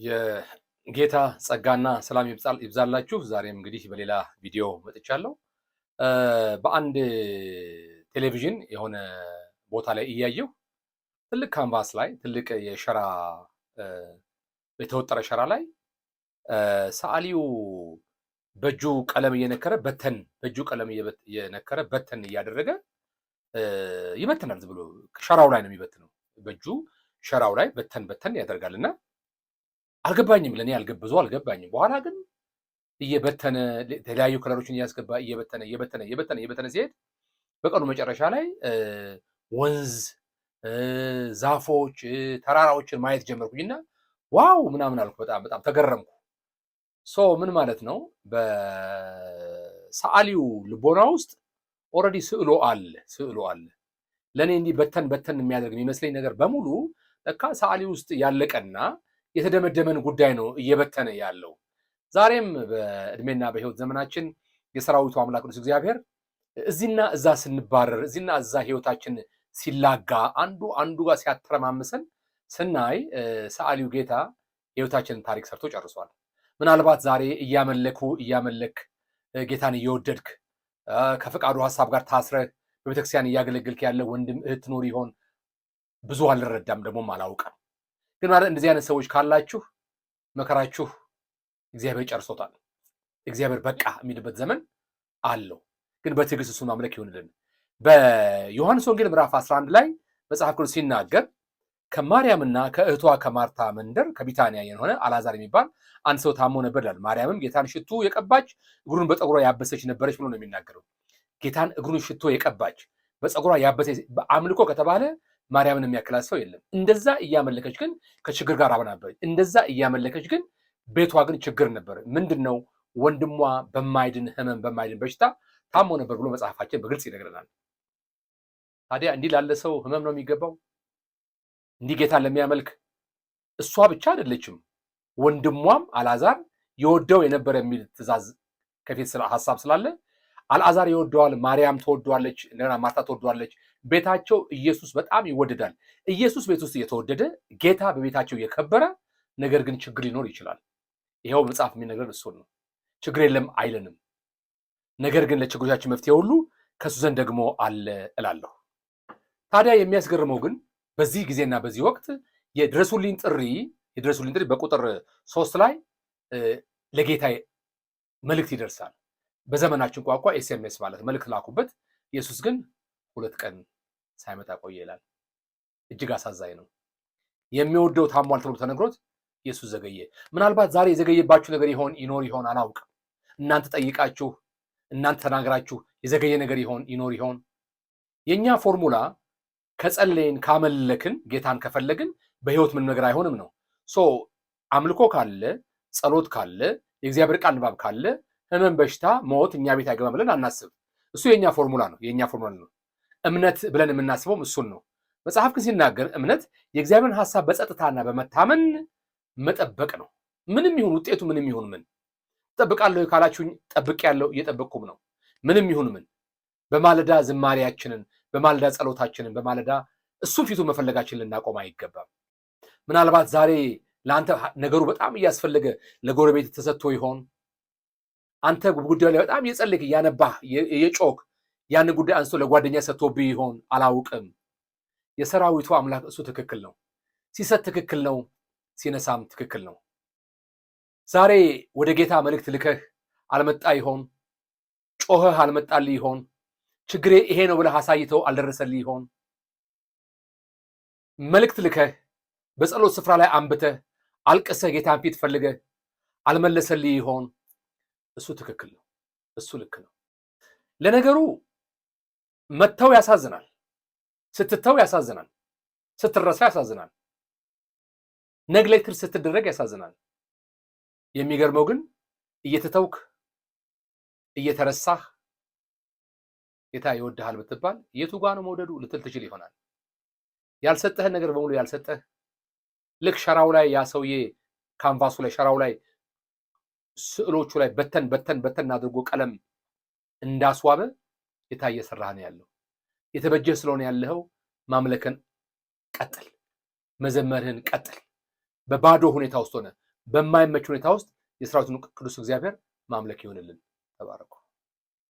የጌታ ጸጋና ሰላም ይብዛላችሁ። ዛሬም እንግዲህ በሌላ ቪዲዮ መጥቻለሁ። በአንድ ቴሌቪዥን የሆነ ቦታ ላይ እያየሁ ትልቅ canvas ላይ፣ ትልቅ የሸራ፣ የተወጠረ ሸራ ላይ ሰዓሊው በእጁ ቀለም እየነከረ በተን፣ በእጁ ቀለም እየነከረ በተን እያደረገ ይበትናል። ዝም ብሎ ሸራው ላይ ነው የሚበትነው። በእጁ ሸራው ላይ በተን በተን ያደርጋል እና አልገባኝም። ለእኔ ብዙ አልገባኝም። በኋላ ግን እየበተነ፣ የተለያዩ color ኦችን እያስገባ እየበተነ እየበተነ እየበተነ እየበተነ ሲሄድ በቀኑ መጨረሻ ላይ ወንዝ፣ ዛፎች፣ ተራራዎችን ማየት ጀመርኩኝና wow ምናምን አልኩ። በጣም በጣም ተገረምኩ። So ምን ማለት ነው? በሰዓሊው ልቦና ውስጥ already ስዕሉ አለ፣ ስዕሉ አለ። ለእኔ እንዲህ በተን በተን የሚያደርግ የሚመስለኝ ነገር በሙሉ ለካ ሰዓሊ ውስጥ ያለቀና የተደመደመን ጉዳይ ነው እየበተነ ያለው። ዛሬም በእድሜና በህይወት ዘመናችን የሰራዊቱ አምላክ ቅዱስ እግዚአብሔር እዚህና እዛ ስንባረር፣ እዚህና እዛ ህይወታችን ሲላጋ፣ አንዱ አንዱ ጋር ሲያተረማምሰን ስናይ ሰዓሊው ጌታ የህይወታችንን ታሪክ ሰርቶ ጨርሷል። ምናልባት ዛሬ እያመለኩ እያመለክ፣ ጌታን እየወደድክ፣ ከፈቃዱ ሀሳብ ጋር ታስረህ በቤተክርስቲያን እያገለገልክ ያለ ወንድም እህት ትኖር ይሆን? ብዙ አልረዳም፣ ደግሞም አላውቅም። ግን ማለት እንደዚህ አይነት ሰዎች ካላችሁ መከራችሁ እግዚአብሔር ጨርሶታል። እግዚአብሔር በቃ የሚልበት ዘመን አለው። ግን በትዕግስት እሱን ማምለክ ይሁንልን። በዮሐንስ ወንጌል ምዕራፍ 11 ላይ መጽሐፍ ቅዱስ ሲናገር ከማርያምና ከእህቷ ከማርታ መንደር ከቢታንያ የሆነ አልዓዛር የሚባል አንድ ሰው ታሞ ነበር ይላል። ማርያምም ጌታን ሽቱ የቀባች፣ እግሩን በጠጉሯ ያበሰች ነበረች ብሎ ነው የሚናገረው። ጌታን እግሩን ሽቶ የቀባች፣ በፀጉሯ ያበሰች፣ በአምልኮ ከተባለ ማርያምን የሚያክላት ሰው የለም። እንደዛ እያመለከች ግን ከችግር ጋር አብራ ነበረች። እንደዛ እያመለከች ግን ቤቷ ግን ችግር ነበር። ምንድን ነው? ወንድሟ በማይድን ህመም፣ በማይድን በሽታ ታሞ ነበር ብሎ መጽሐፋችን በግልጽ ይነግረናል። ታዲያ እንዲህ ላለ ሰው ህመም ነው የሚገባው? እንዲህ ጌታን ለሚያመልክ፣ እሷ ብቻ አይደለችም፣ ወንድሟም አልዓዛር የወደው የነበረ የሚል ትእዛዝ ከፊት ሀሳብ ስላለ አልዓዛር ይወደዋል፣ ማርያም ትወደዋለች፣ እንደገና ማርታ ትወደዋለች። ቤታቸው ኢየሱስ በጣም ይወደዳል። ኢየሱስ ቤት ውስጥ እየተወደደ፣ ጌታ በቤታቸው እየከበረ፣ ነገር ግን ችግር ሊኖር ይችላል። ይኸው መጽሐፍ የሚነግረን እሱን ነው። ችግር የለም አይለንም። ነገር ግን ለችግሮቻችን መፍትሄ ሁሉ ከእሱ ዘንድ ደግሞ አለ እላለሁ። ታዲያ የሚያስገርመው ግን በዚህ ጊዜና በዚህ ወቅት የድረሱልኝ ጥሪ በቁጥር 3 ላይ ለጌታ መልእክት ይደርሳል። በዘመናችን ቋንቋ SMS ማለት መልእክት ላኩበት። ኢየሱስ ግን 2 ቀን ሳይመጣ ቆየ ይላል። እጅግ አሳዛኝ ነው። የሚወደው ታሟል ተብሎ ተነግሮት ኢየሱስ ዘገየ። ምናልባት ዛሬ የዘገየባችሁ ነገር ይሆን ይኖር ይሆን አላውቅም። እናንተ ጠይቃችሁ፣ እናንተ ተናግራችሁ የዘገየ ነገር ይሆን ይኖር ይሆን? የእኛ ፎርሙላ ከጸለይን፣ ካመለክን፣ ጌታን ከፈለግን በህይወት ምንም ነገር አይሆንም ነው። So አምልኮ ካለ፣ ጸሎት ካለ፣ የእግዚአብሔር ቃል ንባብ ካለ ህመም፣ በሽታ፣ ሞት እኛ ቤት አይገባም ብለን አናስብ። እሱ የእኛ ፎርሙላ ነው፣ የእኛ ፎርሙላ ነው። እምነት ብለን የምናስበውም እሱን ነው። መጽሐፍ ግን ሲናገር እምነት የእግዚአብሔርን ሀሳብ በጸጥታና በመታመን መጠበቅ ነው። ምንም ይሁን ውጤቱ፣ ምንም ይሁን ምን፣ እጠብቃለሁ ካላችሁኝ ጠብቄያለሁ፣ እየጠበቅኩም ነው። ምንም ይሁን ምን በማለዳ ዝማሬያችንን፣ በማለዳ ጸሎታችንን፣ በማለዳ እሱን ፊቱ መፈለጋችንን ልናቆም አይገባም። ምናልባት ዛሬ ለአንተ ነገሩ በጣም እያስፈለገ ለጎረቤት ተሰጥቶ ይሆን? አንተ ጉዳዩ ላይ በጣም እየጸለይክ፣ እያነባህ፣ እየጮክ ያንን ጉዳይ አንስቶ ለጓደኛ ሰጥቶብህ ይሆን? አላውቅም። የሰራዊቱ አምላክ እሱ ትክክል ነው። ሲሰጥ ትክክል ነው፣ ሲነሳም ትክክል ነው። ዛሬ ወደ ጌታ መልእክት ልከህ አልመጣ ይሆን? ጮኸህ አልመጣልህ ይሆን? ችግሬ ይሄ ነው ብለህ አሳይተው አልደረሰልህ ይሆን? መልእክት ልከህ፣ በጸሎት ስፍራ ላይ አንብተህ፣ አልቅሰህ፣ ጌታን ፊት ፈልገህ አልመለሰልህ ይሆን? እሱ ትክክል ነው። እሱ ልክ ነው። ለነገሩ መተው ያሳዝናል። ስትተው ያሳዝናል። ስትረሳ ያሳዝናል። Neglected ስትደረግ ያሳዝናል። የሚገርመው ግን እየተተውክ፣ እየተረሳህ ጌታ ይወድሃል ብትባል የቱ ጋ ነው መውደዱ ልትል ትችል ይሆናል። ያልሰጠህን ነገር በሙሉ ያልሰጠህ፣ ልክ ሸራው ላይ ያ ሰውዬ canvas ኡ ላይ፣ ሸራው ላይ፣ ስዕሎቹ ላይ በተን በተን በተን አድርጎ ቀለም እንዳስዋበ ጌታ እየሰራህ ነው ያለው። የተበጀህ ስለሆነ ያለኸው ማምለክን ቀጥል፣ መዘመርህን ቀጥል። በባዶ ሁኔታ ውስጥ ሆነ በማይመች ሁኔታ ውስጥ የሰራዊቱን ቅዱስ እግዚአብሔር ማምለክ ይሆንልን። ተባረኩ።